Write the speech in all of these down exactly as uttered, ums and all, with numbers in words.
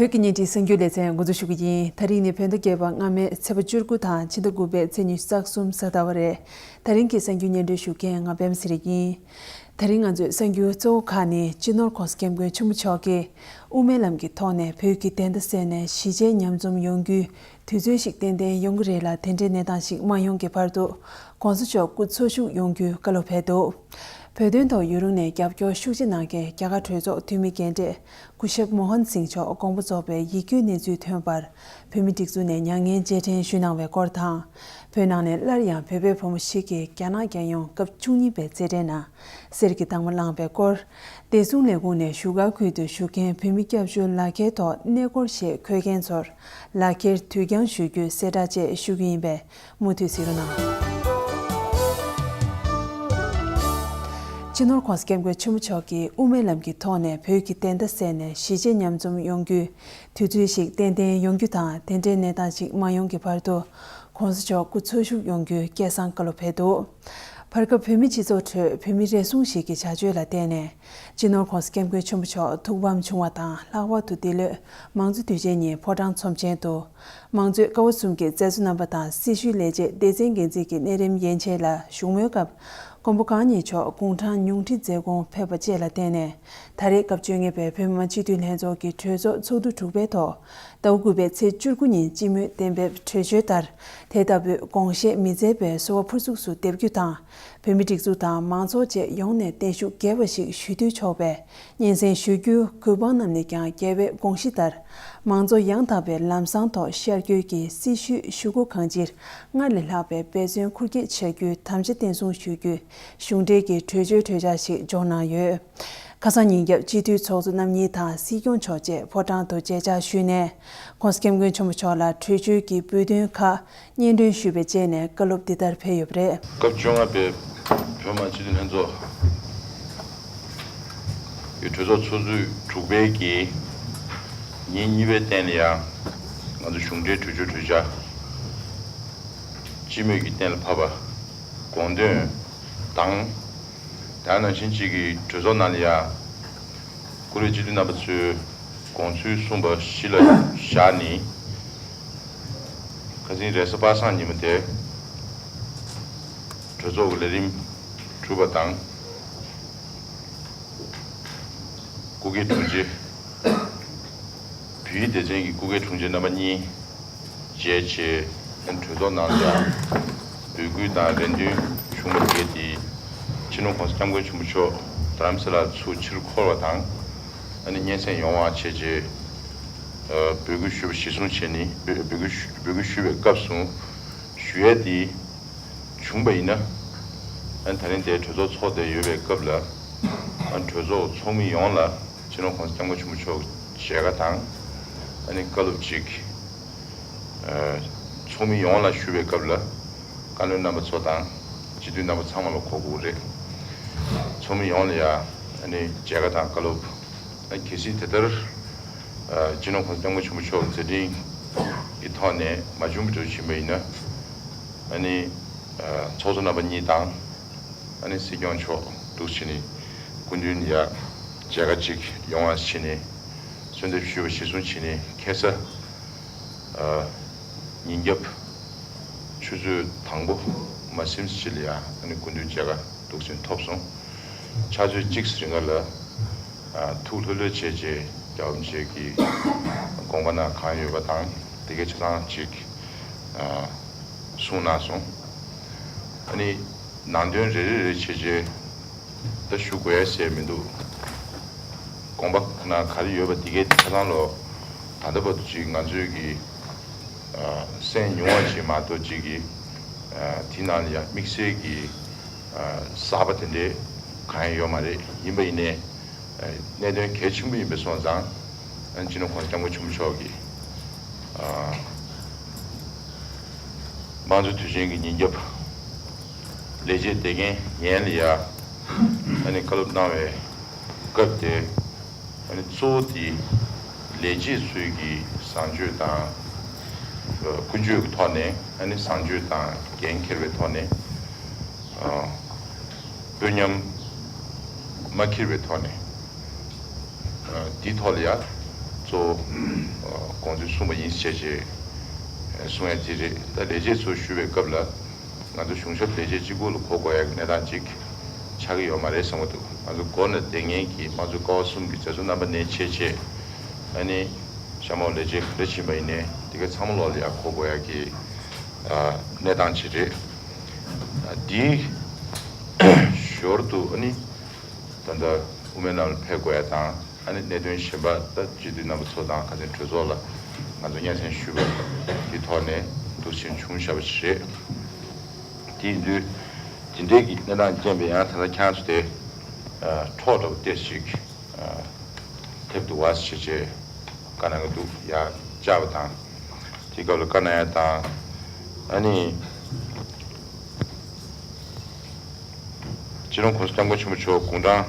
བོད་ཀྱི་བརྙན་འཕྲིན་གསར་འགྱུར་ལེ་ཚན་འགོ་འཛུགས་ཞུ་གི་ཡིན། ད་རིང་ནི་བོད་ཟླ་བརྒྱད་པ་སྔ་མའི་ཚེས་པ་བཅུ་དགུ་དང་ཕྱི་ཟླ་དགུ་པའི་ཚེས་ཉི་ཤུ་རྩ་གསུམ་གཟའ་ཟླ་བ་རེད། ད་རིང་གི་གསར་འགྱུར་སྙན་སྒྲོན་ཞུ་མཁན་ང་པད་མ་ཚེ་རིང་ཡིན། ད་རིང་ང་ཚོའི་གསར་འགྱུར་གཙོ་བོ་ཁག་ནི་སྤྱི་ནོར་༸གོང་ས་༸སྐྱབས་མགོན་ཆེན་པོ་མཆོག་གིས་དབུ་མའི་ལམ་གྱི་ཐོག་ནས་བོད་ཀྱི་བདེན་མཐའ་གསལ་ནས་གཞིས་བྱེས་མཉམ་འཛོམས་ཡོང་རྒྱུའི་དུས་ཚོད་ཞིག་ཏན་ཏན་ཡོང་གི་རེད་ལ། དེ་འདྲའི་གནས་སྟངས་ཤིག་མ་ཡོང་གི་བར་དུ་༸གོང་ས་མཆོག་སྐུ་འཚོ་བཞུགས་ཡོང་རྒྱུའི་བཀའ་སློབ་ཕེབས་འདུག་བོད་དོན་ཐོག་ཡུན་རིང་ནས་རྒྱབ་སྐྱོར་ཤུགས་ཆེ་གནང་མཁན་རྒྱ་གར་གྲོས་ཚོགས་འཐུས་མི་རྒན་གྲས་སྐུ་ཞབས་མོ་ཧན་སིང་མཆོག་དགོངས་པ་རྫོགས་པའི་ཡིད་སྐྱོའི་གནས་ཚུལ་ཐོན་པར། བོད་མི་སྒྲིག་འཛུགས་ནས་མྱ་ངན་རྗེས་དྲན་ཞུས་གནང་བའི་སྐོར་དང་། བོད་ནང་ནས་སླར་ཡང་བོད་པའི་བུ་མོ་ཞིག་གིས་རྒྱ་ནག་རྒྱལ་ཡོངས་སྐབས་བཅུ་གཉིས་པའི་རྩེད་འགྲན་ནང་གསེར་གྱི་འདབ་མ་བླངས་པའི་སྐོར། བདེ་སྲུང་ལས་ཁུངས་ནས་བཞུགས་སྒར་ཁུལ་དུ་བཞུགས་མཁན་བོད་མི་སྐྱབས་བཅོལ་ལག་འཁྱེར་ཐོག་གནས་སྐོར་ཞེས་འཁོད་མཁན་ཚོར་ལག་འཁྱེར་དུས་འགྱངས་ཞུ་རྒྱུའི་གསལ་བསྒྲགས་བཅས་ཞུ་གི་ཡིན་པས། མུ་མཐུད་གཟིགས་རོགས་གནང་། སྤྱི་ནོར་༸གོང་ས་༸སྐྱབས་མགོན་ཆེན་པོ་མཆོག་གིས་དབུ་མའི་ལམ་གྱི་ཐོག་ནས་བོད་ཀྱི་བདེན་མཐའ་གསལ་ནས་གཞིས་བྱེས་མཉམ་འཛོམས་ཡོང་རྒྱུའི་དུས་ཚོད་ཞིག་ཏན་ཏན་ཡོང་རྒྱུ་དང་། དེ་འདྲའི་གནས་སྟངས་ཤིག་མ་ཡོང་གི་བར་དུ་༸གོང་ས་མཆོག་སྐུ་འཚོ་བཞུགས་ཡོང་རྒྱུའི་སྐལ་བཟང་བཀའ་སློབ་ཕེབས་འདུག་བར་སྐབས་བོད་མི་སྤྱི་ཚོགས་ཁྲོད་བོད་མི་རེ་ཟུང་ཞིག་གི་བྱ་སྤྱོད་ལ་བརྟེན་ནས། སྤྱི་ནོར་༸གོང་ས་༸སྐྱབས་མགོན་ཆེན་པོ་མཆོག་ཐུགས་ཕམ་བྱུང་བ་དང་། ལྷག་པར་དུ་འདི་ལོའི་མང་གཙོ་དུས་ཆེན་ཉིན་ཕོ་བྲང་ཚོམས་ཆེན་དུ། མང་གཙོའི་ཀ་བ་གསུམ་གྱི་མཛད་གཙོ་རྣམ་པ་དང་སྲི་ཞུའི་ལས་བྱེད་སྡེ་ཚན་འགན་འཛིན་གྱི་གནས་རིམ་ཡན་ཆད་ལ་བཞུགས་མོལ་སྐབས། མགོན་པོ་གང་ཉིད་མཆོག་དགུང་གྲངས་ཉུང་འཕྲི་མཛད་དགོངས་ཕེབས་པ་བཅས་ལ་བརྟེན་ནས། ད་རེས་སྐབས་བཅོ་ལྔ་པའི་བོད་མི་མང་སྤྱི་འཐུས་ལྷན་ཚོགས་ཀྱི་གྲོས་ཚོགས་ཚོགས་དུས་དྲུག་པའི་ཐོག་ཟླ་བ་དགུ་པའི་ཚེས་བཅུ་དགུ་ཉིན་སྤྱི་མོས་གཏན་འབེབས་གྲོས་ཆོད་ལྟར། དེ་ལྟ་བུའི་དགོངས་བཞེས་མི་མཛད་པའི་གསོལ་བ་ཕུར་ཚུགས་སུ་འདེབས་རྒྱུ་དང་། བོད་མི་སྒྲིག་འཛུགས་དང་མང་ཚོགས་བཅས་ཡོངས་ནས་བརྟན་བཞུགས་རྒྱས་པ་ཞིག་ཞུ་འདོད་ཆོག་པའི་སྙན་སེང་ཞུ་རྒྱུ། གུས་འབངས་རྣམས་ནས་ཀྱང་རྒྱལ་བའི་དགོངས་གཞི་ལྟར། མང་གཙོ་ཡང་དག་པའི་ལམ་བཟང་ཐོག་ཤར་རྒྱུའི་གི་སྲི་ཞུའི་ཞུ་སྒོ་གང་ཅིར་སྔར་ལས་ལྷག་པའི་འབད་བརྩོན་ཁུར་བསྐྱེད་བྱ་རྒྱུའི་དམ་བཅའ་བརྟན་སྲུང་ཞུ་རྒྱུའི་གཞུང་འབྲེལ་གྱི་གྲོས་ཆོད་གྲོས་འཆར་ཞིག་འབྱོར་གནང་ཡོད། ཁ་སང་ཉིན་རྒྱབ་སྤྱི་འཐུས་ཚོགས་གཙོ་རྣམ་གཉིས་དང་སྲིད་སྐྱོང་མཆོག་བཅས་ཕོ་བྲང་དུ་མཇལ་བཅར་ཞུས་ནས། ༸གོང་ས་༸སྐྱབས་མགོན་ཆེན་པོ་མཆོག་ལ་གྲོས་ཆོད་ཀྱི་འབུལ་དོན་ཁག་སྙན་སྒྲོན་ཞུས་པའི་རྗེས་ནས་བཀའ་སློབ་འདི་ལྟར་ཕེབས་ཡོད་པ་རེད། སྐབས་བཅོ་ལྔ་པའི་བོད་མི་མང་སྤྱི་འཐུས་ལྷན་ཚོགས་ཀྱི་གྲོས་ཚོགས་ཚོགས་དུས་དྲུག་པའི་གི་ཉིན་གཉིས་པའི་སྟེང་ལ་ཡང་ང་ཚོ་གཞུང་འབྲེལ་གྲོས་ཆོད་གྲོས་འཆར་སྤྱི་མོས་ཀྱི་གཏན་ལ་ཕབ་པ་དགོངས་དོན་དང་། དེ་ནང་བཞིན་གཅིག་གི་གྲོས་ཚོགས་ནང་ལ་ཡང་བཀུར་འོས་སྤྱི་འཐུས་རྣམ་པ་ཚོའི་དགོངས་ཚུལ་གསུངས་པ་གཞི་ལ་བཞག་ནས། ཁ་སང་རེས་གཟའ་པ་སངས་ཉིན་མོ་དེ་གྲོས་ཚོགས་ཀྱི་ལས་རིམ་གྲུབ་པ་དང་། སྐུ་སྒེར་དྲུང་ཆེ། བོད་ཡིག་སྡེ་ཚན་གྱི་སྐུ་སྒེར་དྲུང་ཆེ་རྣམ་པ་གཉིས་མཇལ་བྱས། གྲོས་ཚོགས་ནང་ལ་ཡང་འབོད་སྐུལ་དང་རེ་འདུན་བྱུང་བ་དེ་གས་དེ་སྤྱི་ནོར་༸གོང་ས་༸སྐྱབས་མགོན་ཆེན་པོ་མཆོག་རྡ་རམ་ས་ལར་ཚུར་ཕྱིར་འཁོར་བ་དང་། ཨ་ནི་སྙན་སེང་ཡོང་བ་བྱས་རྗེས་འབོད་སྐུལ་ཞུས་པ་གཞིར་བཟུང་བྱས་ནས། འབོད་འབོད་སྐུལ་ཞུ་འབོད་སྐུལ་ཞུས་པའི་སྐབས་སུ་ཞུ་ཡས་དེ་བྱུང་བ་ཡིན་ན། ཨ་ནི་ད་རིང་དེ་གྲོས་ཚོགས་ཚོགས་བསྡད་ཡོད་པའི་སྐབས་ལ། ཨ་གྲོས་ཚོགས་ཚོགས་མི་ཡོངས་ལ་སྤྱི་ནོར་༸གོང་ས་༸སྐྱབས་མགོན་ཆེན་པོ་མཆོག་མཇལ་ཁ་དང་། ཨ་ནི་བཀའ་སློབ་ཅིག་ཚོགས་མི་ཡོངས་ལ་ཞུ་བའི་སྐབས་ལ། བཀའ་བློན་རྣམ་པ་ཚོ་དང་སྤྱི་འཐུས་རྣམ་པ་ཚང་མ་ལ་གོ་དགོས་རེད། ཚོགས་མི་ཡོངས་ལ་ཡང་ཨ་ནི་མཇལ་ཁ་དང་བཀའ་སློབ། ཨ་གལ་སྲིད་དེ་ལྟར་ཨ་སྤྱི་ནོར་༸གོང་ས་༸སྐྱབས་མགོན་ཆེན་པོ་མཆོག་མཛད་འཕྲིན་གྱི་ཐོག་ནས་མ་བྱུང་བ་འགྲོ་བཞིན་པ་ཡིན་ན། ཨ་ནི་ཨ་ཚོགས་གཙོ་རྣམ་པ་གཉིས་དང་། ཨ་ནི་སྲིད་སྐྱོང་མཆོག་འདུག་བྱས་ནས་སྐུ་མདུན་ཡ་མཇལ་ཁ་ཅིག་ཡོང་བ་བྱས་ནས་གསོལ་འདེབས་ཞུས་པ་གཞིར་བཟུང་བྱས་ནས། ཁ་སང་ཨ་ཉིན་རྒྱབ་ཆུ་ཚོད་དང་པོ་མ་ཟིན་ཙམ་ལ་ཡ་ཨ་ནི་སྐུ་མདུན་མཇལ་ཁ་འདུག་བྱས་ཐོབ་སོང་། ཕྱག་ཚོད་གཅིག་རིང་ལ་ཨ་ཐུགས་ལྷོད་ལྷོད་བྱས་རྗེས་རྒྱལ་བ་རིན་པོ་ཆེ་གི་དགོངས་པ་ན་གང་ཡོད་པ་དང་། དེ་གའི་ཆ་ཚང་ཅིག་ཨ་གསུངས་གནང་སོང་། ཨ་ནི་ནང་དོན་རེ་རེ་རེ་བྱས་རྗེས་ད་ཞུ་དགོས་ཡ་ཟེར་མི་འདུག་དགོངས་པ་ན་ག་རེ་ཡོད་པ་དེ་གའི་ཆ་ཚང་ལོ། ད་ལྟ་བར་དུ་ཅིག་ང་ཚོས་ཀྱི་ཨ་གསན་མྱོང་བ་ཅིག་མ་གཏོགས་ཅིག་གི་ཨ་དེ་ནང་ལ་ཡང་དམིགས་བསལ་གྱི་ཨ་གསར་པ་དེ་འདྲའི་གང་ཡང་ཡོད་མ་རེད། ཡིན་པ་ཡིན་ནའི་ཨ་གནད་དོན་གལ་ཆེན་པོ་ཡིན་པ་སོང་ཙང་། ཨ་སྤྱི་ནོར་༸གོང་ས་༸སྐྱབས་མགོན་ཆེན་པོ་མཆོག་གིས་ཨ་དམངས་གཙོ་དུས་ཆེན་གྱི་ཉིན་རྒྱབ་ལས་བྱེད་སྡེ་འགན་ཡན་ལ་ཡ་ཨ་ནི་བཀའ་སློབ་གནང་བའི་སྐབས་དེ། ཨ་ནི་གཙོ་བོ་དེ་ལས་བྱེད་ཚོའི་གི་བཟང་སྤྱོད་དང་ཀུན་སྤྱོད་ཀྱི་ཐོག་ནས། ཨ་ནི་བཟང་སྤྱོད་དང་འགན་འཁྱེར་བའི་ཐོག་ནས། ཨ་དཔོན་ཉམས་མ་འཁྱེར་བའི་ཐོག་ནས། ཨ་དེའི་ཐོག་ལ་ཡ་ ཚོ་དགོངས་ཚུལ་གསུངས་པ་ཡིན་ཞེས་བྱས་གསུང་ཡ་དེ་རེད། ད་ལས་བྱེད་ཚོ་ཞུ་བའི་སྐབས་ལ་ང་ཚོ་གཞུང་ཞབས་ལས་བྱེད་གཅིག་པུ་ལ་གོ་དགོས་ཡ་གི་གནས་སྟངས་ཅིག་ཆགས་ཀྱི་ཡོད་མ་རེད་བསམ་གྱི་འདུག་ང་ཚོ་འགོ་ནས་བསྡད་མཁན་གྱི་དམངས་གཙོའི་ཀ་བ་གསུམ་གྱི་མཛད་གཙོ་རྣམ་པ་ནས་བྱས་བྱས་ཨ་ནི་གཤམ་འོག་ལས་བྱེད་ག་འདྲ་ཕྱིན་པ་ཡིན་ནའི་དེ་ག་ཚང་མ་ལོག་ལ་ཡ་གོ་དགོས་ཡ་གི་གནས་སྟངས་ཅིག་རེད། འདིའི་ཞོར་དུ་ཨ་ནི་ད་ལྟ་དབུ་མའི་ལམ་ལ་ཕེབས་དགོས་ཡ་དང་། ཨ་ནི་གནད་དོན་གཞན་པ་ད་སྤྱི་འཐུས་རྣམ་པ་ཚོ་དང་ཁ་སང་གྲོས་ཚོགས་ལ་ང་ཚོ་སྙན་སེང་ཞུས་པ་གི་ཐོག་ནས་འདུག་སེ་བྱུང་བཞག་པ་ཞིག་རེད། དེ་ཡིན་དུས་དེ་འདྲའི་གི་གནས་སྟངས་རྐྱེན་པས་ཡང་ད་ལྟ་ཁྱེད་རང་ཚོ་དེ་འཕྲོག་འདྲ་པོ་ཏོག་ཙམ་ཅིག་ཐེབས་འདུག་བ་ཞེས་བྱས་བཀའ་གནང་གི་འདུག་ཡ་བཅར་བ་དང་། དེའི་སྐབས་ལ་བཀའ་གནང་ཡ་དང་། ཨ་ནི་སྤྱི་ནོར་༸གོང་ས་༸སྐྱབས་མགོན་ཆེན་པོ་མཆོག་དགུང་གྲངས་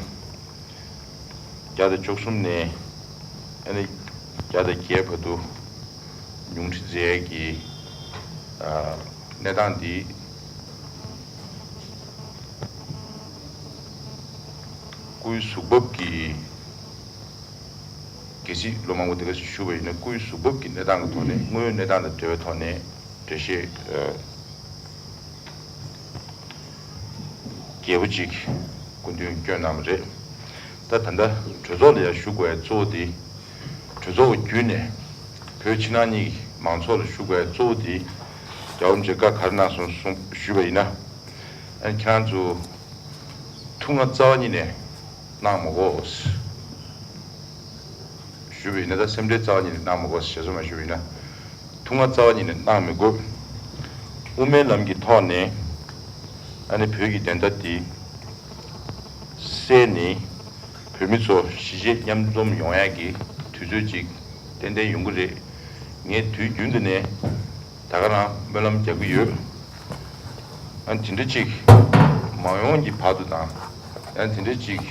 བརྒྱ་དང་བཅུ་གསུམ་ནས་ཨ་ནི་བརྒྱ་དང་བརྒྱད་བར་དུ་ཉུང་མཐའ་མཛད་ཀྱི་གནས་སྟངས་འདི་སྐུའི་གཟུགས་བབ་ཀྱི་གལ་སྲིད་ལོ་མང་པོ་དེ་ག་ཞིག་བཞུགས་པ་ཡིན་ན་སྐུའི་གཟུགས་བབ་ཀྱི་གནས་སྟངས་ཀྱི་ཐོག་ནས་དངོས་ཡོད་གནས་སྟངས་དང་འབྲེལ་བའི་ཐོག་ནས་འགྲེལ་བཤད་རྒྱས་པོ་ཅིག་སྐུ་མདུན་བསྐྱོན་གནང་བ་རེད། ད་ད་ལྟ་གྲོས་ཚོགས་ལ་ཡང་ཞུ་དགོས་ཡ་གཙོ་བོ་དེ་གྲོས་ཚོགས་བརྒྱུད་ནས་བོད་ཕྱི་ནང་གཉིས་ཀྱི་མང་ཚོགས་ལ་ཞུ་དགོས་ཡ་གཙོ་བོ་དེ་རྒྱལ་བ་རིན་པོ་ཆེས་བཀའ་ག་རེ་གནང་སོང་གསུངས་ཞུས་པ་ཡིན་ན། ཨ་ནི་ཁྱེད་རང་ཚོ་ཐུགས་མངའ་རྩ་བ་ཉིད་ནས་གནང་མི་དགོས། ཞུས་པ་ཡིན་ན་ད་སེམས་ཁྲལ་རྩ་བ་ཉིད་ནས་གནང་མི་དགོས་ཞེས་སོགས་མ་ཞུས་པ་ཡིན་ན། ཐུགས་མངའ་རྩ་བ་ཉིད་ནས་གནང་མི་དགོས། དབུ་མའི་ལམ་གྱི་ཐོག་ནས་ཨ་ནི་བོད་ཀྱི་བདེན་མཐའ་འདི་གསལ་ནས་བོད་མི་ཚོ་གཞིས་བྱེས་མཉམ་འཛོམས་ཡོང་ཡག་གི་དུས་ཚོད་ཅིག་ཏན་ཏན་ཡོང་གི་རེད། ངས་དུས་རྒྱུན་དུ་ནས་ད་ག་རང་སྨོན་ལམ་རྒྱག་གི་ཡོད། ཨ་དེ་འདྲ་ཅིག་མ་ཡོང་གི་བར་དུ་དང་། ཨ་དེ་འདྲ་ཅིག་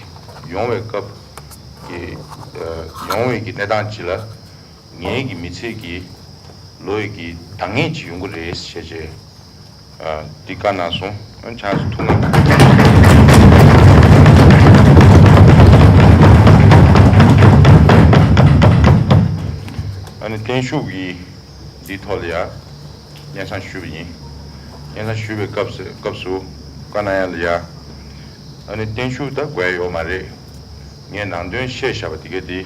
ཡོང་བའི་སྐབས་ཀྱི་ཡོང་བའི་གི་གནས་སྟངས་ཅིག་ལ་ངའི་གི་མི་ཚེ་གི་ལོ་ཡི་གི་འདང་ངེས་ཅིག་ཡོང་གི་རེད་ཞེས་བྱས་འདི་བཀའ་གནང་སོང་། ཨ་ཆང་སུ་ཐུང་ཨ་ནི་བརྟན་བཞུགས་ཀྱི་འདིའི་ཐོག་ལ་ཡ་སྙན་སེང་ཞུས་པ་ཡིན། སྙན་སེང་ཞུས་པའི་སྐབས་སུ་སྐབས་སུ་བཀའ་གནང་ཡ་ལ་ཡ་ཨ་ནི་བརྟན་བཞུགས་ད་དགོས་ཡ་ཡོད་མ་རེད། ངས་ནང་དོན་བཤད་བཞག་པ་དེ་ག་དེ་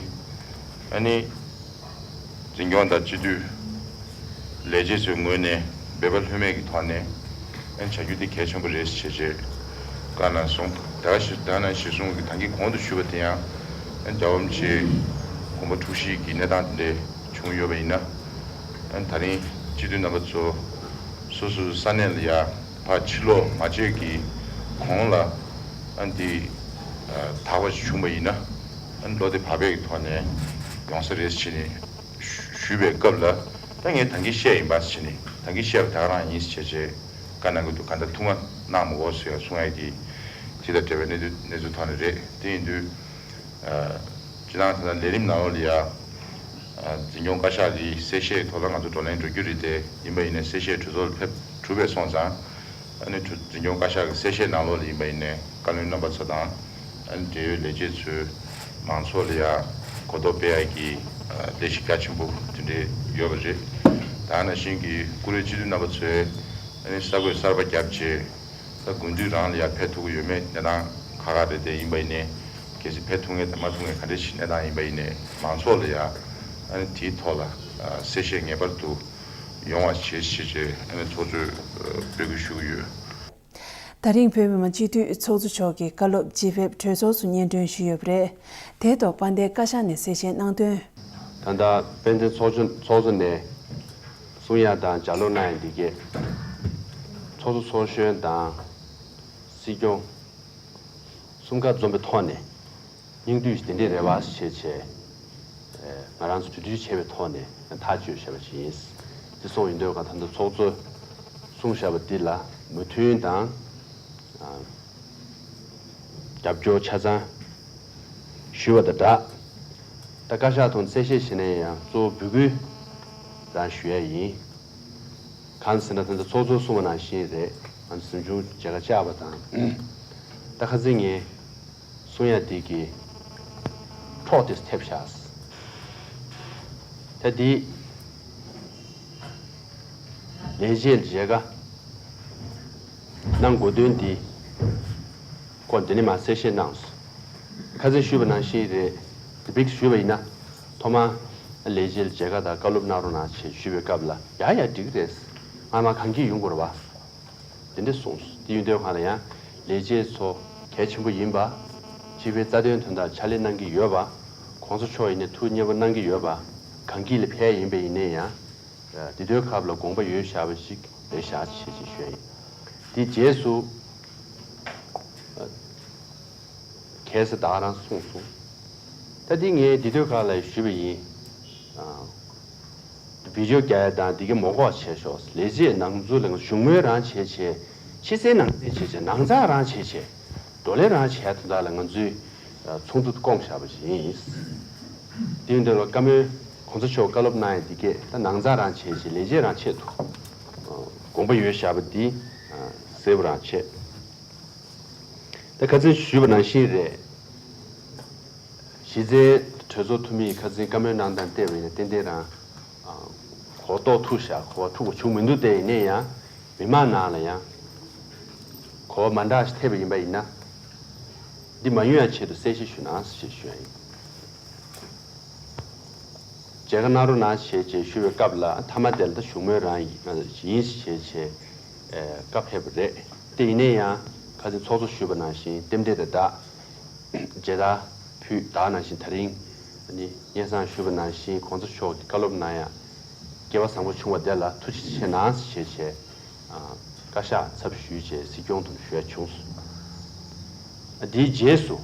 ཨ་ནི་འཛིན་སྐྱོང་དང་སྤྱི་འཐུས་ལས་བྱེད་ཚོའི་ངོས་ནས་འབད་པ་ལྷོད་མེད་ཀྱི་ཐོག་ནས་ཨ་ནི་བྱ་རྒྱུ་དེ་གལ་ཆེན་པོ་རེད་ཞེས་བྱས་བཀའ་གནང་སོང་། ད་ག་ཞིག་ད་ནང་གཞིར་བཟུང་གི་ད་གིན་གོང་དུ་ཞུས་པ་དེ་ཡང་ཨ་ནི་རྒྱལ་བ་རིན་པོ་ཆེའི་དགོངས་པ་འཁྲུག་གཞིའི་གི་གནས་སྟངས་དེ་འདྲ་བྱུང་ཡོད་པ་ཡིན་ན། ཨ་ནི་ད་རིང་སྤྱི་འཐུས་རྣམ་པ་ཚོ་སོ་སོའི་ས་གནས་ལ་ཡ་ཕར་ཕྱིར་ལོག་མ་བྱས་ཀྱི་གོང་ལ་ཨ་ནི་དེ་དག་པ་ཞིག་བྱུང་བ་ཡིན་ན་ཨ་ནི་བློ་བདེ་བག་ཕེབས་ཀྱི་ཐོག་ནས་ཡོང་ས་རེད་ཟེར་ནས་ཞུས་པའི་སྐབས་ལ། ད་ངས་ད་གིན་བཤད་ཡིན་པ་ཟེར་ནས་ད་གིན་བཤད་པ་ད་ག་རང་ཡིན་ཟེར་བྱས་བཀའ་གནང་གི་འདུག་ག་འདྲ་ཐུགས་མངའ་གནང་མི་དགོས་ཟེར་གསུང་ཡ་གི་དེ་དང་འབྲེལ་བའི་གནས་ཚུལ་གནས་ཚུལ་ཐོག་ནས་རེད། དེ་ཡིན་དུས། སྤྱི་བཏང་ད་ལས་རིམ་ནང་ལོགས་ལ་ཡ། འཛིན་སྐྱོང་བཀའ་ཤག་གི་གསལ་བཤད་ཐོག་ལ་ང་ཚོ་བགྲོ་གླེང་འགྲོ་རྒྱུ་རེད་དེ་ཡིན་པ་ཡིན་ནའི་གསལ་བཤད་གྲོས་ཚོགས་ལ་ཕེབས་གྲུབ་པས་སོང་ཙང་། ཨ་ནི་གྲོས་འཛིན་སྐྱོང་བཀའ་ཤག་གི་གསལ་བཤད་ནང་ལོགས་ལ་ཡིན་པ་ཡིན་ནའི་བཀའ་བློན་རྣམ་པ་ཚོ་དང་། ཨ་ནི་འབྲེལ་ཡོད་ལས་བྱེད་ཚོས་མང་ཚོགས་ལ་ཡ་གོ་རྟོགས་སྤེལ་ཡ་གི་ལས་གཞི་རྒྱ་ཆེན་པོ་དེ་འདྲའི་ཡོད་པ་རེད། ད་ནང་བཞིན་གྱི་བཀུར་འོས་སྤྱི་འཐུས་རྣམ་པ་ཚོས་ཨ་ནི་གསར་འགོད་གསར་པ་བརྒྱབ་བྱས། ད་དགུན་དུས་རང་ལ་ཡ་ཕེབས་ཐུབ་ཀྱི་ཡོད་མེད་གནས་སྟངས་ཁག་ཁག་རེད་དེ་ཡིན་པ་ཡིན་ནའི། གལ་སྲིད་ཕེབས་ཐུབ་མཁན་དང་མ་ཐུབ་མཁན་ག་འདྲ་ཞིག་གནས་སྟངས་ཡིན་པ་ཡིན་ནའི་མང་ཚོགས་ལ་ཡ་ཨ་ནི་དེའི་ཐོག་ལ་གསལ་བཤད་ངེས་པར་དུ་ཡོང་བ་བྱེད་ཞེས་བྱས་ཨ་ནི་ཚོགས་གཙོས་འབོད་སྐུལ་ཞུ་གི་ཡོད། ད་རིང་བོད་མི་མང་སྤྱི་འཐུས་ཚོགས་གཙོ་མཆོག་གིས་བཀའ་སློབ་ཇི་ཕེབས་གྲོས་ཚོགས་སུ་སྙན་སྒྲོན་ཞུས་ཡོད་པ་རེད། དེའི་ཐོག་དཔལ་ལྡན་བཀའ་ཤག་ནས་གསལ་བཤད་གནང་དོན། ད་ལྟ་དཔལ་ལྡན་ཚོགས་གཙོ་ཚོགས་གཙོ་ནས་གསུང་ཡ་དང་ལྗགས་ཀློག་གནང་ཡ་འདི་གས། ཚོགས་གཙོ་ཚོགས་གཞོན་དང་སྲིད་སྐྱོང་གསུམ་ཀ་འཛོམས་པའི་ཐོག་ནས་སྙིང་བསྡུས་དེ་འདྲས་རེད་བ་ཞེས་བྱས། ང་རང་ཚོ་གྲོས་བསྡུར་བྱས་པའི་ཐོག་ནས་ཐག་གཅོད་བྱས་པ་ཞིག་ཡིན། དེ་སོང་ཡིན་དུས་ག་ད་ལྟ་ཚོགས་གཙོས་གསུངས་བཞག་པ་འདི་ལ་མོས་མཐུན་དང་། རྒྱབ་སྐྱོར་ཆ་ཚང་ཞུས་པ་དང་སྦྲགས། ད་བཀའ་ཤག་ཐོག་གསལ་བཤད་བྱས་ནས་ཡང་གཙོ་བོ་འབོད་སྐུལ་རང་ཞུ་ཡ་ཡིན། གང་ཟེར་ན་ད་ལྟ་ཚོགས་གཙོས་གསུངས་པ་ནང་བཞིན་རེད། ང་ཚོ་གཟིམ་ཆུང་མཇལ་ཁ་བཅར་བ་དང་། ད་ཁ་སང་ངས་གསུང་ཡ་དེ་གི་འཕྲོག་དེ་ཐེབས་བཞག་ད་འདི་ལས་བྱེད་མཇལ་ཁ་གནང་དགོས་དོན་འདི་སྐོར་འདི་ནས་མར་གསལ་བཤད་གནང་སོང་། ཁ་སང་ཞུས་པ་ནང་བཞིན་རེད། འདི་བིག་ཞུས་པ་ཡིན་ན། ཐོག་མར་ལས་བྱེད་མཇལ་ཁ་དང་བཀའ་སློབ་གནང་རོགས་གནང་ཞེས་ཞུས་པའི་སྐབས་ལ། ཡ་ཡ་འགྲིག་གི་རེད། ང་མ་གང་གིས་ཡོང་དགོས་རེད་བ། དེ་འདྲ་གསུངས། དེ་ཡིན་དུས་གང་ལ་ཡང་ལས་བྱེད་ཚོ་གལ་ཆེན་པོ་ཡིན་པ། སྤྱི་པའི་རྩ་དོན་དོན་དག་ཕྱག་ལས་གནང་གི་ཡོད་པ། གོང་ས་མཆོག་ཡིན་ནའི་ཐུགས་མཉེས་པོ་གནང་གི་ཡོད་པ། གང་གི་ལ་ཕན་ཡིན་པ་ཡིན་ནའི་ཡང་། དེ་དུས་སྐབས་ལ་དགོངས་པ་ཡོད་བཞག་པ་ཞིག་རེད་བཞག་ཅེས་ཅེས་ཞུས་ཡིན། དེ་རྗེས་སུ། ཁ་སང་ད་ག་རང་གསུངས་སོང་། ད་འདི་ངས་འདི་དུས་ག་ལ་ཞུས་པ་ཡིན། ཨ། བི་ཌིའོ་རྒྱག་ཡ་དང་འདི་གའི་མོ་ཀོག་བྱས་ཤོག་ལས་བྱེད་ནང་ཚུད་ལ་ང་བཞུགས་མོལ་རང་བྱས་བྱས། ཕྱི་གསལ་ནང་གསལ་བྱས་བྱས། ནང་ཚགས་རང་བྱས་བྱས། བགྲོ་གླེང་རང་བྱས་དོན་དག་ལ་ང་ཚོས་ཚོགས་འདུ་བསྐོངས་བཞག་པ་ཞིག་ཡིན། དེ་ཡིན་དུས་ལ་བཀའ་མོལ་གོང་ས་མཆོག་བཀའ་སློབ་གནང་ཡ་འདི་གས་ད་ནང་ཚགས་རང་བྱས་བྱས། ལས་བྱེད་རང་ཆེད་དུ་དགོངས་པ་ཡོད་བཞག་པ་འདི་གསལ་པོ་རང་བྱས། ད་ཁ་སང་ཞུས་པ་ནང་བཞིན་རེད། གཞི་རྩའི་གྲོས་ཚོགས་འཐུས་མིས་ཁ་སང་བཀའ་མོལ་གནང་སྟངས་བལྟས་པ་ཡིན་ན་ཏན་ཏན་རང་གོ་རྟོགས་ཐུག་བཞག་གོ་བ་ཐུག་པ་བྱུང་མི་འདུག་དེ་ཡིན་ནའི་ཡང་མི་མང་ནང་ལ་ཡང་གོ་བ་མ་འདྲ་ཞིག་ཐེབས་པ་ཡིན་པ་ཡིན་ན། འདི་མ་ཡོང་ཡ་ཆེད་དུ་གསལ་བཤད་ཞུ་གནང་ཞེས་ཞུ་ཡ་ཡིན། མཇལ་ཁ་གནང་རོགས་གནང་ཞེས་བྱས་ཞུ་བའི་སྐབས་ལ་མཐའ་མ་དེ་ལ་ད་བཞུགས་མོལ་རང་ཡིན་ཞེས་བྱས་བཀའ་ཕེབས་པ་རེད། དེ་ཡིན་ནའི་ཡང་ཁ་སང་ཚོགས་གཙོ་ཞུས་པ་ནང་བཞིན་རྟེན་འབྲེལ་དེ་དག་མཇལ་དར་ཕུལ་དག་ནང་བཞིན་ད་རིང་ནི་སྙན་སེང་ཞུས་པ་ནང་བཞིན་གོང་ས་མཆོག་གི་བཀའ་སློབ་གནང་ཡ་སྐལ་བ་བཟང་པོ་བྱུང་བ་དེ་ལ་ཐུགས་རྗེ་ཆེ་གནང་ཞེས་བྱས། བཀའ་ཤག་ཚབ་ཞུས་བྱས་སྲིད་སྐྱོང་དུ་ཞུ་ཡ་བྱུང་སོང་། དེའི་རྗེས་སུ།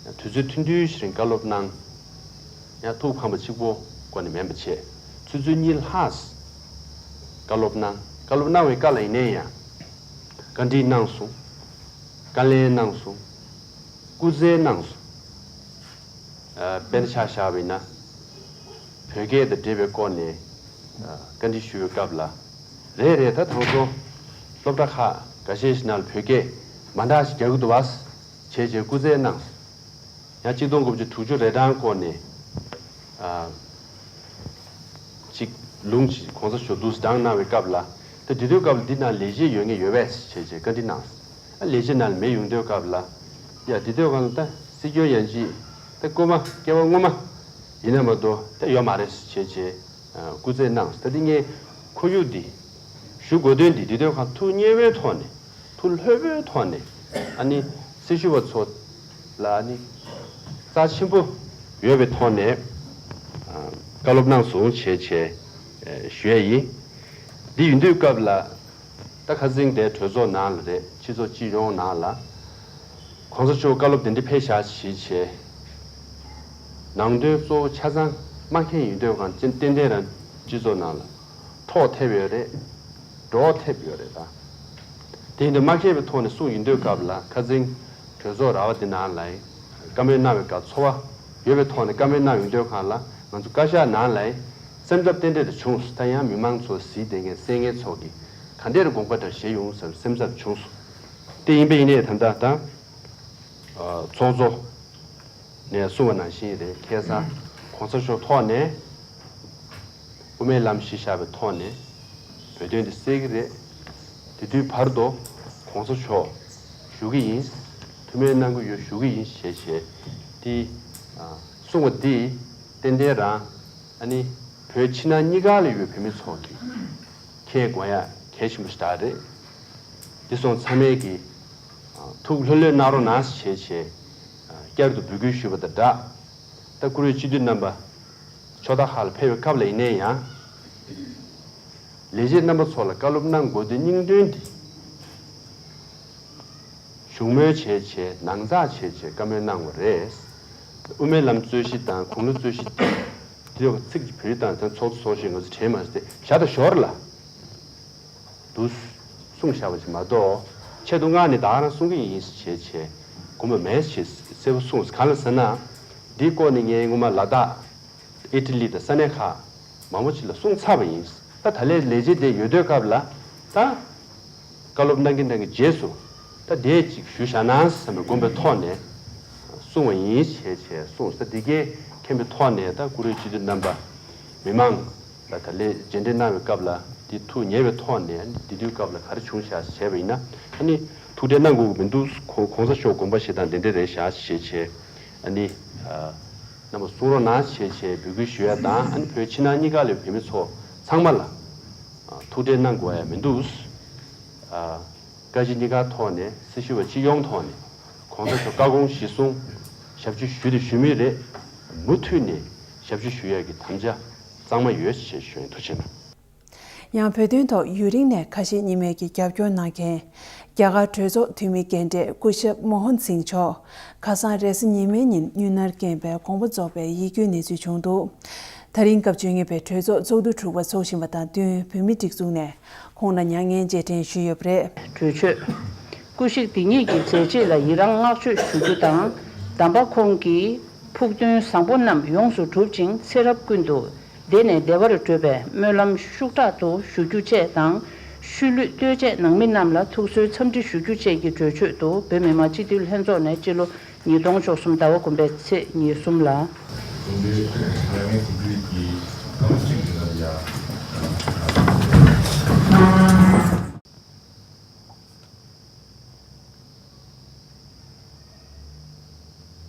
དུས་ཚོད་ཐུང་ཐུང་ཞིག་རིང་བཀའ་སློབ་གནང་། ཡང་ཐུགས་ཕམ་པ་གཅིག་པོ་ཀོ་ནས་མིན་པ་བྱས། ཆུ་ཚོད་གཉིས་ལྷག་བཀའ་སློབ་གནང་། བཀའ་སློབ་གནང་བའི་སྐབས་ལ་ཡིན་ནའི་ཡང་། བཀའ་འདྲི་གནང་སོང་། བཀའ་ལན་གནང་སོང་། སྐུ་རྩལ་གནང་སོང་། དཔེར་ཆ་བཞག་པ་ཡིན་ན། བོད་སྐད་དང་འབྲེལ་བའི་སྐོར་ནས་བཀའ་འདྲི་ཞུ་བའི་སྐབས་ལ། རེད་རེད། ད་དང་སོང་སློབ་གྲྭ་ཁག་འགའ་ཤས་ཤིག་ནང་ལ་བོད་སྐད་མ་འདྲ་ཞིག་རྒྱག་གི་འདུག་བ། བྱས་བྱས་སྐུ་རྩལ་གནང་། ཡང་གཅིག་སྟོང་དགུ་བརྒྱ་དྲུག་ཅུ་རེ་གྲངས་སྐོར་ནས། ཨ། གཅིག་ལུང་གཅིག་གོང་ས་མཆོག་འདུག་སེ་བགྲངས་གནང་བའི་སྐབས་ལ། ད་དེ་དུས་སྐབས་ལ་འདི་ནང་ལས་བྱེད་ཡོད་ངེས་ཡོད་པས་བྱས་བྱས་བཀའ་འདྲི་གནང་། ཨ། ལས་བྱེད་ནང་ལ་མེད་ཡོང་དུས་སྐབས་ལ། ཡ་དེ་དུས་སྐབས་ལ་ད་སྲིད་སྐྱོང་ཡན་ཆད་ད་སྐུ་མ་སྐྱེ་བ་སྔོན་མ་ཡིན་ན་མ་གཏོགས་ད་ཡོད་མ་རེད་བྱས་བྱས། ཨ། སྐུ་རྩེད་གནང་། ད་འདི་ངས་ཁོར་ཡུག་འདི་ཞུ་དགོས་དོན་འདི་འདི་དུས་སྐབས་ཐུགས་མཉེས་པོའི་ཐོག་ནས། ཐུགས་ལྷོད་པོའི་ཐོག་ནས། ཨ་ནི་སྲི་ཞུ་བ་ཚོ་ལ་ཨ་ནི་རྩ་ཆེན་པོ་ཡོད་པའི་ཐོག་ནས། ཨ། བཀའ་སློབ་གནང་སོང་བྱས་བྱས་ཞུ་ཡ་ཡིན། འདི་ཡིན་དུས་སྐབས་ལ། ད་ཁ་སང་དེ་གྲོས་ཚོགས་ནང་ལ་རེད། སྤྱི་ཚོགས་སྤྱི་ཡོངས་ནང་ལ། གོང་ས་མཆོག་བཀའ་སློབ་དེ་འདྲ་ཕེབས་བཞག་བྱས་བྱས། ནང་དོན་གཙོ་བོ་ཆ་ཚང་མ་མཁྱེན་ཡོང་དུས་གང་ཏན་ཏན་རང་སྤྱི་ཚོགས་ནང་ལ་འཕྲོག་ཐེབས་ཡོད་རེད། འགྲོ་ཐེབས་ཡོད་རེད་ད། དེ་ཡིན་དུས་མ་མཁྱེན་པའི་ཐོག་ནས་གསུངས་ཡོང་དུས་སྐབས་ལ་ཁ་སང་གྲོས་ཚོགས་ར་བ་དེ་ནང་ལ་བཀའ་མོལ་གནང་བའི་སྐབས་ཚོར་བ་ཡོད་པའི་ཐོག་ནས་བཀའ་མོལ་གནང་ཡོང་དུས་གང་ལ་ང་ཚོ་བཀའ་ཤག་ནང་ལ་སེམས་འཚབ་ཏན་ཏན་དུ་བྱུང་སོང་། ད་ཡང་མི་མང་ཚོ་གཟིགས་བསྡད་མཁན་གསན་མཁན་ཚོ་གིས་ག་འདྲས་དགོངས་པ་འདྲ་བཞེས་ཡོང་བསམ་སེམས་འཚབ་བྱུང་སོང་། དེ་ཡིན་པ་ཡིན་ནའི་ད་ལྟ་ད། ཚོགས་གཙོ་ནས་གསུངས་པ་ནང་བཞིན་རེད། ཁ་སང་གོང་ས་མཆོག་ཐོག་ནས་དབུ་མའི་ལམ་གཞི་བཞག་པའི་ཐོག་ནས་བོད་དོན་འདི་གསལ་གྱི་རེད། དེ་དུས་བར་དུ་གོང་ས་མཆོག་བཞུགས་ཀྱི་ཡིན། ཐུགས་སྨོན་གནང་གི་ཡོད། བཞུགས་ཀྱི་ཡིན་ཞེས་བྱས་དེ་གསུངས་པ་འདི་ཏན་ཏན་རང་ཨ་ནི་བོད་ཕྱི་ནང་གཉིས་ཀ་ལ་ཡོད་བོད་མི་ཚོ་གི་མཁྱེན་དགོས་ཡ་གལ་ཆེན་པོ་ཞིག་རེད། འདི་སོང་ཚང་མས་ཀྱི་ཐུགས་ལྷོད་ལྷོད་གནང་རོགས་གནང་ཞེས་བྱས་བསྐྱར་དུ་འབོད་སྐུལ་ཞུས་པ་དང་སྦྲགས། ད་བཀུར་འོས་སྤྱི་འཐུས་རྣམ་པ་ཕྱོགས་མཐའ་ཁག་ལ་ཕེབས་པའི་སྐབས་ལ་ཡིན་ནའི་ཡང་། ལས་བྱེད་རྣམ་པ་ཚོ་ལ་བཀའ་སློབ་གནང་དགོས་དོན་སྙིང་དོན་འདི། བཞུགས་མོལ་བྱས་བྱས་ནང་ཚགས་བྱས་བྱས་བཀའ་མོལ་གནང་བ་རེད། དབུ་མའི་ལམ་རྩོད་གཞི་དང་དགུང་ལོ་རྩོད་གཞི་དེ་ཚོ་ཚིག་གཅིག་བོད་རིགས་དང་དེ་ཚོགས་གཙོ་ཚོགས་གཞོན་ང་ཚོ་དྲན་མ་ཟེར་ཏེ་བཞག་དང་ཞོར་ལ་འདུག་གསུངས་བཞག་པ་ཅིག་མ་གཏོགས་ཆེད་དུ་མངགས་ནས་ད་ག་རང་གསུང་གི་ཡིན་ཞེས་བྱས་དགོངས་པ་མེད་ཅེས་གསལ་པོ་གསུངས། གང་ལ་ཟེར་ན་འདིའི་སྐོར་ནས་ངས་སྔོན་མ་ལ་དྭགས། ཨི་ཊ་ལི་དང་ས་གནས་ཁག་མང་པོ་ཅིག་ལ་གསུངས་ཚར་བ་ཡིན། ད་ད་ལས་ལས་བྱེད་དེ་ཡོད་དུས་སྐབས་ལ་ད་བཀའ་སློབ་གནང་གིན་གནང་གིན་རྗེས་སུ་ད་དེ་ཅིག་ཞུ་བཞག་ན་བསམ་པའི་དགོངས་པའི་ཐོག་ནས་གསུངས་པ་ཡིན་ཞེས་བྱས་གསུངས། ད་འདི་གའི་མཁྱེན་པའི་ཐོག་ནས་ད་བཀུར་འོས་སྤྱི་འཐུས་རྣམ་པ་ མི་མང་ལ་ད་ལན་མཇལ་འཕྲད་གནང་བའི་སྐབས་ལ་འདི་ཐུགས་ཉེ་བའི་ཐོག་ནས་འདི་དུས་སྐབས་ལ་ག་རེ་བྱུང་བཞག་བྱས་པ་ཡིན་ན་ཨ་ནི་ཐུགས་ཁྲལ་གནང་དགོས་ཀྱི་མི་འདུག་གོང་ས་མཆོག་དགོངས་པ་བཞེས་སྟངས་འདི་འདྲ་རེད་བཞག་ཞེས་བྱས་ཨ་ནི་རྣམ་པ་གསུང་རོགས་གནང་ཞེས་བྱས་འབོད་སྐུལ་ཞུ་ཡ་དང་ཨ་ནི་བོད་ཕྱི་ནང་གཉིས་ཀ་ལ་བོད་མི་ཚོ་ཚང་མ་ལ་ཐུགས་ཁྲལ་གནང་དགོས་ཡ་མི་འདུག་བཀའ་སྤྱི་གཉིས་ཀ་ཐོག་ནས་སྲི་ཞུ་བ་སྤྱི་ཡོངས་ཐོག་ནས་གོང་ས་མཆོག་བཀའ་དགོངས་གཞིར་བཟུང་ཞབས་ཕྱི་ཞུས་དང་ཞུ་མུས་རེད། མུ་མཐུད་ནས་ཞབས་ཕྱི་ཞུ་ཡག་གི་དམ་བཅའ་གཙང་མ་ཡོད་ཅེས་ཞུ་ཡིན། ཐུགས་རྗེ་གནང་། ཡང་བོད་དོན་ཐོག་ཡུན་རིང་ནས་ཁ་ཞེ་གཉིས་མེད་ཀྱི་རྒྱབ་སྐྱོར་གནང་མཁན་རྒྱ་གར་གྲོས་ཚོགས་འཐུས་མི་རྒན་གྲས་སྐུ་ཞབས་མོ་ཧོན་སིང་མཆོག་ཁ་སང་རེས་གཟའ་ཉི་མའི་ཉིན་མྱུལ་ནར་རྐྱེན་པས་དགོངས་པ་རྫོགས་པའི་ཡིད་སྐྱོའི་གནས་ཚུལ་བྱུང་འདུག་ད་རིང་སྐབས་བཅོ་ལྔ་པའི་གྲོས་ཚོགས་ཚོགས་འདུ་དྲུག་པ་འཚོགས་བཞིན་པ་དང་བསྟུན་བོད་མི་སྒྲིག་འཛུགས་ནས་ཁོང་ལ་མྱ་ངན་རྗེས་དྲན་ཞུས་ཡོད་པ་རེད། གྲོས་ཆོད། སྐུ་གཤེགས་དེ་ཉིད་ཀྱི་མཛད་རྗེས་ལ་ཡི་རང་བསྔགས་བརྗོད་ཞུ་རྒྱུ་དང་། གདམས་པ་ཁོང་གི་ཕུགས་འདུན་བཟང་པོ་རྣམས་ཡོངས་སུ་འགྲུབ་ཅིང་ཚེ་རབས་ཀུན་ཏུ་བདེ་ནས་བདེ་བར་བགྲོད་པའི་སྨོན་ལམ་ཤུགས་དྲག་ཏུ་ཞུ་རྒྱུ་བཅས་དང་། ཤུལ་ལུས་ལྟོས་བཅས་གནང་མི་རྣམས་ལ་ཐུགས་གསོའི་འཚམས་འདྲི་ཞུ་རྒྱུ་བཅས་ཀྱི་གྲོས་ཆོད་དུ་བོད་མི་མང་སྤྱི་འཐུས་ལྷན་ཚོགས་ནས་སྤྱི་ལོ་ཉིས་སྟོང་བཅུ་གསུམ་ཟླ་བ་དགུ་པའི་ཚེས་ཉེར་གསུམ་ལ།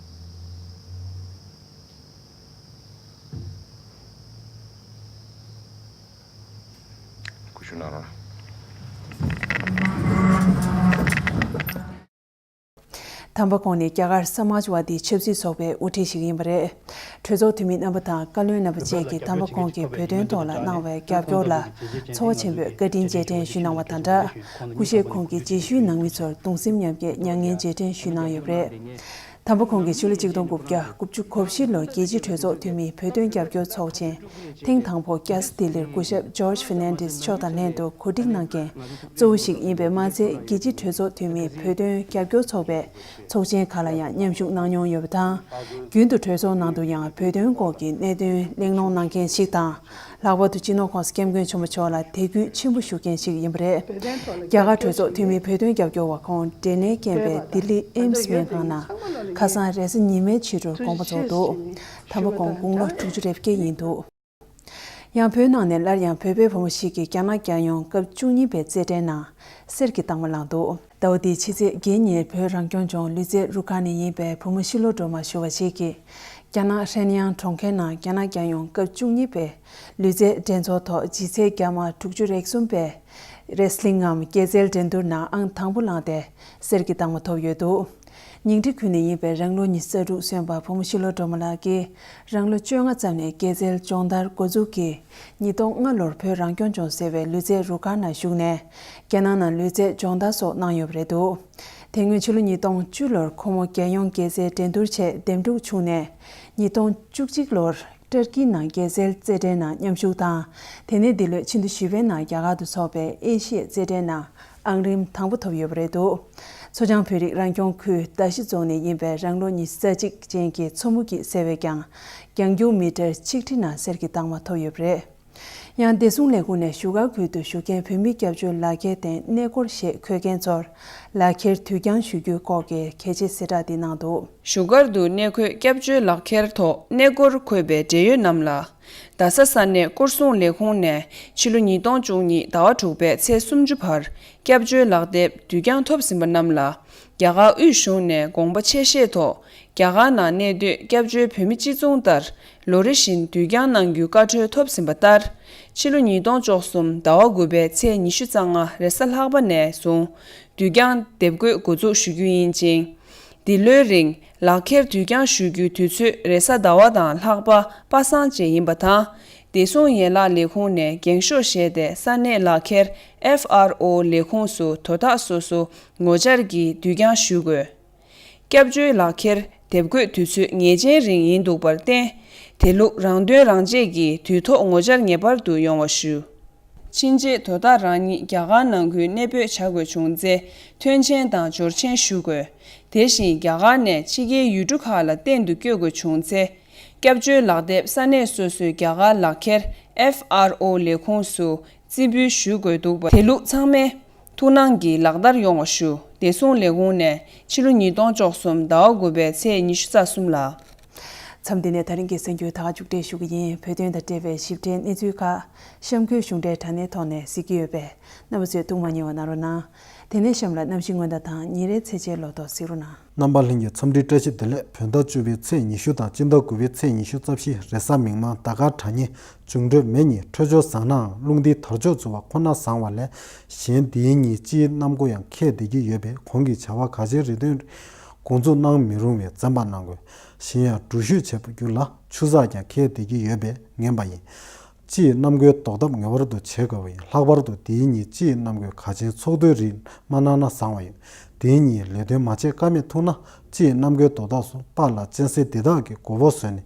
དམ་པ་ཁོང་ནི་རྒྱ་གར་ས་མཱཇ་ཝ་དིའི་ཆབ་སྲིད་ཚོགས་པའི་དབུ་ཁྲིད་ཞིག་ཡིན་པ་རེད། གྲོས་ཚོགས་འཐུས་མི་རྣམ་པ་དང་བཀའ་བློན་རྣམ་པ་བཅས་ཀྱིས་དམ་པ་ཁོང་གིས་བོད་དོན་ཐོག་ལ་གནང་བའི་རྒྱབ་སྐྱོར་ལ་ཚོར་བ་ཆེན་པོས་བཀའ་དྲིན་རྗེས་དྲན་ཞུས་གནང་བ་དང་སྦྲགས། སྐུ་གཤེགས་ཁོང་གི་རྗེས་ཤུལ་ནང་མི་ཚོར་གདུང་སེམས་མཉམ་སྐྱེད་མྱ་ངན་རྗེས་དྲན་ཞུས་གནང་ཡོད་པ་རེད། དམ་པ་ཁོང་གིས་ཕྱི་ལོ་ཆིག་སྟོང་དགུ་བརྒྱ་དགུ་བཅུ་གོ་བཞི་ལོར་རྒྱལ་སྤྱིའི་གྲོས་ཚོགས་འཐུས་མིའི་བོད་དོན་རྒྱབ་སྐྱོར་ཚོགས་ཆེན་ཐེངས་དང་པོ་རྒྱལ་ས་ལྡི་ལིར་སྐུ་ཞབས་ཇོརྗ་ཧྥེར་ནན་ཌེས་མཆོག་དང་ལྷན་དུ་གོ་སྒྲིག་གནང་མཁན་གཙོ་བོ་ཞིག་ཡིན་པས་མ་ཚད། རྒྱལ་སྤྱིའི་གྲོས་ཚོགས་འཐུས་མིའི་བོད་དོན་རྒྱབ་སྐྱོར་ཚོགས་པའི་ཚོགས་ཆེན་ཁག་ལ་ཡང་མཉམ་ཞུགས་གནང་མྱོང་ཡོད་པ་དང་། རྒྱུན་དུ་གྲོས་ཚོགས་ནང་དུ་ཡང་བོད་དོན་སྐོར་གྱི་གནད་དོན་གླེང་སློང་གནང་མཁན་ཞིག་དང་། ལྷག་པར་དུ་སྤྱི་ནོར་༸གོང་ས་༸སྐྱབས་མགོན་ཆེན་པོ་མཆོག་ལ་དད་གུས་ཆེན་པོ་ཞུ་མཁན་ཞིག་ཡིན་པ་རེད། རྒྱ་གར་གྲོས་ཚོགས་འཐུས་མིའི་བོད་དོན་རྒྱབ་སྐྱོར་བ་ཁོང་འབྲས་ནད་རྐྱེན་པས་ལྡི་ལི་ཨེམ་སི་སྨན་ཁང་ནང་ཁ་སང་རེས་གཟའ་ཉི་མའི་ཕྱི་དྲོར་དགོངས་པ་རྫོགས་འདུག་དམ་པ་ཁོང་དགུང་ལོ་དྲུག་ཅུ་རེ་བརྒྱད་ཡིན་འདུག་ཡང་བོད་ནང་ནས་སླར་ཡང་བོད་པའི་བུ་མོ་ཞིག་གིས་རྒྱ་ནག་རྒྱལ་ཡོངས་སྐབས་བཅུ་གཉིས་པའི་རྩེད་འགྲན་ནང་གསེར་གྱི་རྟགས་མ་བླངས་འདུག་ཟླ་བ་འདིའི་ཕྱི་ཚེས་བརྒྱད་ཉིན་བོད་རང་སྐྱོང་ལྗོངས་ལུས་རྩལ་རུ་ཁག་ནས་ཡིན་པའི་བུ་མོ་ཤི་ལོ་སྒྲོལ་མ་ཞུ་བ་ཞིག་གིས་རྒྱ་ནག་ཧྲེན་དབྱང་གྲོང་ཁྱེར་ནང་རྒྱ་ནག་རྒྱལ་ཡོངས་སྐབས་བཅུ་གཉིས་པའི་ལུས་རྩལ་འགྲན་ཚོགས་ཐོག་ལྗིད་ཚད་རྒྱ་མ་དྲུག་ཅུ་རེ་གསུམ་པའི་རེ་སི་ལིང་ངམ་སྐེ་རྩལ་འགྲན་བསྡུར་ནང་ཨང་དང་པོ་བླངས་ཏེ་གསེར་གྱི་རྟགས་མ་ཐོབ་ཡོད་འདུག་ཉིང་ཁྲི་ཁུལ་ནས་ཡིན་པའི་རང་ལོ་ཉི་ཤུ་རྩ་དྲུག་སོན་པ་བུ་མོ་ཤི་ལོ་སྒྲོལ་མ་ལགས་ཀྱིས་རང་ལོ་བཅོ་ལྔ་ཙམ་ནས་སྐེ་རྩལ་སྦྱོང་བརྡར་འགོ་འཛུགས་ཀྱིས་ཉིས་སྟོང་ལྔ་ལོར་བོད་རང་སྐྱོང་ལྗོངས་ཟེར་བའི་ལུས་རྩལ་རུ་ཁག་ནང་ཞུགས་ནས་རྒྱལ་ནང་ནང་ལུས་རྩལ་སྦྱོང་བརྡར་སོགས་གནང་ཡོད་པ་རེད་འདུག་དེ་སྔོན་ཕྱི་ལོ་ཉིས་སྟོང་བཅུ་ལོར་ཁོ་མོ་རྒྱལ་ཡོངས་སྐེ་རྩལ་འགྲན་བསྡུར་ཆེད་འདེམས་སྒྲུག་བྱུང་ནས་ཉིས་སྟོང་བཅུ་གཅིག་ལོར་ཏུར་ཀིའི་ནང་སྐེ་རྩལ་རྩེད་འགྲན་ནང་མཉམ་ཞུགས་དང་། དེ་ནས་འདི་ལོའི་ཕྱི་ཟླ་བཞི་པའི་ནང་རྒྱ་གར་དུ་འཚོགས་པའི་ཨེ་ཤི་ཡའི་རྩེད་འགྲན་ནང་ཨང་རིམ་དང་པོ་ཐོབ་ཡོད་པ་རེད་འདུག་མཚོ་བྱང་བོད་རིགས་རང་སྐྱོང་ཁུལ་མདའ་བཞི་རྫོང་ནས་ཡིན་པའི་རང་ལོ་ཉི་ཤུ་རྩ་གཅིག་ཅན་གྱི་མཚོ་མོ་སྐྱིད་ཟེར་བས་ཀྱང་རྒྱང་རྒྱུག་མི་ཊར་ཆིག་ཁྲི་ནང་གསེར་གྱི་རྟགས་མ་ཐོབ་ཡོད་པ་རེད། ཡང་བདེ་སྲུང་ལས་ཁུངས་ནས་བཞུགས་སྒར་ཁུལ་དུ་བཞུགས་མཁན་བོད་མི་སྐྱབས་བཅོལ་ལག་འཁྱེར་ལྡན་གནས་སྐོར་ཞེས་འཁོད་མཁན་ཚོར་ལག་འཁྱེར་དུས་འགྱངས་ཞུ་རྒྱུའི་སྐོར་གྱི་གལ་ཆེའི་གསལ་བསྒྲགས་འདི་གནང་འདུག་བཞུགས་སྒར་དུ་གནས་འཁོད་སྐྱབས་བཅོལ་ལག་འཁྱེར་ཐོག་གནས་སྐོར་འཁོད་པའི་འབྲེལ་ཡོད་རྣམས་ལ། རྡ་ས་ས་གནས་སྐོར་སྲུང་ལས་ཁུངས་ནས་ཕྱི་ལོ་ཉིས་སྟོང་བཅུ་གཉིས་ཟླ་བ་དྲུག་པའི་ཚེས་སུམ་ཅུ་བར་སྐྱབས་བཅོལ་ལག་དེབ་དུས་འགྱངས་ཐོབ་ཟིན་པ་རྣམས་ལ། རྒྱ་གར་དབུས་གཞུང་ནས་དགོངས་པ་ཆེ་བཞེས་ཐོག་རྒྱ་གར་ནང་གནས་སྡོད་སྐྱབས་བཅོལ་བོད་མི་སྤྱི་མཚུངས་ལྟར་ལོ་རེ་བཞིན་དུས་འགྱངས་གནང་རྒྱུའི་བཀའ་འཁྲོལ་ཐོབ་ཟིན་པ་ལྟར། ཕྱི་ལོ་ཉིས་སྟོང་བཅུ་གསུམ་ཟླ་བ་དགུ་པའི་ཚེས་ཉི་ཤུ་རྩ་ལྔ་རེས་གཟའ་ལྷག་པ་ནས་བཟུང་དུས་འགྱངས་དེབ་འགོད་འགོ་འཛུགས་ཞུ་རྒྱུ་ཡིན་ཅིང་། འདི་ལོའི་རིང་ལག་འཁྱེར་དུས་འགྱངས་ཞུ་རྒྱུའི་དུས་ཚོད་རེས་གཟའ་ཟླ་བ་དང་ལྷག་པ་པ་སངས་བཅས་ཡིན་པ་དང་། བདེ་སྲུང་ཡན་ལག་ལས་ཁུངས་ནས་འགེངས་ཤོག་བཞེས་ཏེ་ས་གནས་ལག་འཁྱེར་ཨེཕ་ཨར་ཨོ་ལས་ཁུངས་སུ་དོ་བདག་སོ་སོ་ངོ་བཅར་གྱིས་དུས་འགྱངས་ཞུ་དགོས། སྐྱབས་བཅོལ་ལག་འཁྱེར་དེབ་འགོད་དུས་ཚོད་ངེས་ཅན་རིང་ཡིན་འདུག་པར་བརྟེན། དེ་ལུགས་རང་དོན་རང་གཅེས་ཀྱིས་དུས་ཐོག་ངོ་བཅར་ངེས་པར་དུ་ཡོང་བ་ཞུ། ཕྱིན་ཆད་དོ་བདག་རང་ཉིད་རྒྱ་གར་ནང་ཁུལ་གནས་སྤོས་བྱ་དགོས་བྱུང་ཚེ་ཐོན་མཆན་དང་འབྱོར་མཆན་ཞུ་དགོས། དེ་བཞིན་རྒྱ་གར་ནས་ཕྱི་རྒྱལ་ཡུལ་གྲུ་ཁག་ལ་གཏན་དུ་བསྐྱོད་དགོས་བྱུང་ཚེ། སྐྱབས་བཅོལ་ལག་དེབ་ས་གནས་སོ་སོའི་རྒྱ་གར་ལག་འཁྱེར་ཨེཕ་ཨར་ཨོ་ལས་ཁུངས་སུ་རྩིས་འབུལ་ཞུ་དགོས་འདུག་པ། དེ་ལུགས་ཚང་མས་ཐུགས་སྣང་གིས་ལག་བསྟར་ཡོང་བ་ཞུ། བདེ་སྲུང་ལས་ཁུངས་ནས་ཕྱི་ལོ་ཉིས་སྟོང་བཅུ་གསུམ་ཟླ་བ་དགུ་པའི་ཚེས་ཉི་ཤུ་རྩ་གསུམ་ལ། མཚམས་འདི་ནས་ད་རིང་གི་གསར་འགྱུར་ད་ག་མཇུག་སྒྲིལ་ཞུ་གི་ཡིན། བོད་དོན་དང་འབྲེལ་བའི་ཞིབ་ཕྲའི་གནས་ཚུལ་ཁག་གཤམ་འཁོད་གཞུང་འབྲེལ་དྲ་གནས་ཐོག་ནས་གཟིགས་ཀྱི་ཡོད་པས། རྣམ་པ་ཚོས་ཐུགས་མ་མཉེས་པ་གནང་རོགས་གནང་། དེ་ནས་གཤམ་ལ་གནམ་གཤིས་སྔོན་བརྡ་དང་ཉིན་རེའི་ཚེས་ཆའི་ལོ་ཐོ་གཟིགས་རོགས་གནང་། རྣམ་པ་ལྷན་རྒྱས་འཚམས་འདྲི་བཀྲ་ཤིས་བདེ་ལེགས། བོད་ཟླ་བཅུ་པའི་ཚེས་ཉི་ཤུ་དང་སྤྱི་ཟླ་དགུ་པའི་ཚེས་ཉི་ཤུ་རྩ་བཞི་རེས་གཟའ་མིག་དམར། ཟླ་སྐར་གྲངས་ཉེར། འབྱུང་འཕྲོད་མེ་གཉིས། འཕྲོད་སྦྱོར་བཟང་ནའང་རླུང་རྟའི་དར་ལྕོག་འཛུལ་བ་ཁོ་ན་བཟང་བ་ལས་གཞན་དེའི་ཉིན་སྤྱིའི་གནམ་སྒོ་ཡང་ཁྱད་བསྡད་ཀྱི་ཡོད་པས་གོང་གི་བྱ་བ་ག་ཅིའི་རེ་འདུན་འགོ་འཛུགས་གནང་མི་རུང་བའི་བཙན་པ་གནང་དགོས། གཞན་ཡང་འགྲུལ་བཞུད་བྱེད་པ་རྒྱུ་ལ་ཆུ་ཚགས་ཀྱང་ཁྱད་བསྡད་ཀྱི་ཡོད་པས་ངན་པ་ཡིན། སྤྱིའི་གནམ་སྒོའི་ཟློག་ཐབས་ངེས་པར་དུ་བྱེད་དགོས་པ་ཡིན། ལྷག་པར་དུ་དེའི་ཉིན་སྤྱིའི་གནམ་སྒོའི་ག་ཆེན་ཚོགས་འདུའི་རིགས་མ་གནང་ན་བཟང་བ་ཡིན། དེའི་ཉིན་ལས་དོན་མ་བྱེད་ཀ་མེད་ཐུག་ན་སྤྱིའི་གནམ་སྒོའི་ཟློག་ཐབས་སུ་སྟག་ལ་སྤྱན་གཟིགས་འདི་དག་གི་མགོ་བོ་བཟོས་ནས།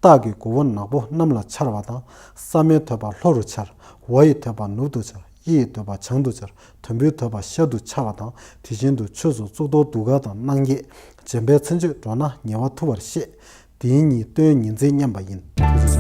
སྟག་གི་མགོ་བོ་ནག་པོ་གནམ་ལ་འཕྱར་བ་དང་། ས་མོའི་ཐོད་པ་ལྷོ་རུ་འཕྱར། ཝ་ཡི་ཐོད་པ་ནུབ་ཏུ་འཕྱར། དབྱི་ཡི་ཐོད་པ་བྱང་དུ་འཕྱར། དུམ་བུའི་ཐོད་པ་ཤར་དུ་འཕྱར་བ་དང་། དེ་བཞིན་དུ་ཆོས་སུ་གཙུག་ཏོར་གདུགས་དཀར་དང་། གནང་བརྒྱད། འཇམ་དཔལ་མཚན་བརྗོད་འགྲོ་ན་ཉེ་བར་ཐུབ་པར་བཤད། དེའི་ཉིན་སྟོན་ཉི་འཛིན་བསྙེན་པ་ཡིན། ཐུགས་རྗེ་ཆེ།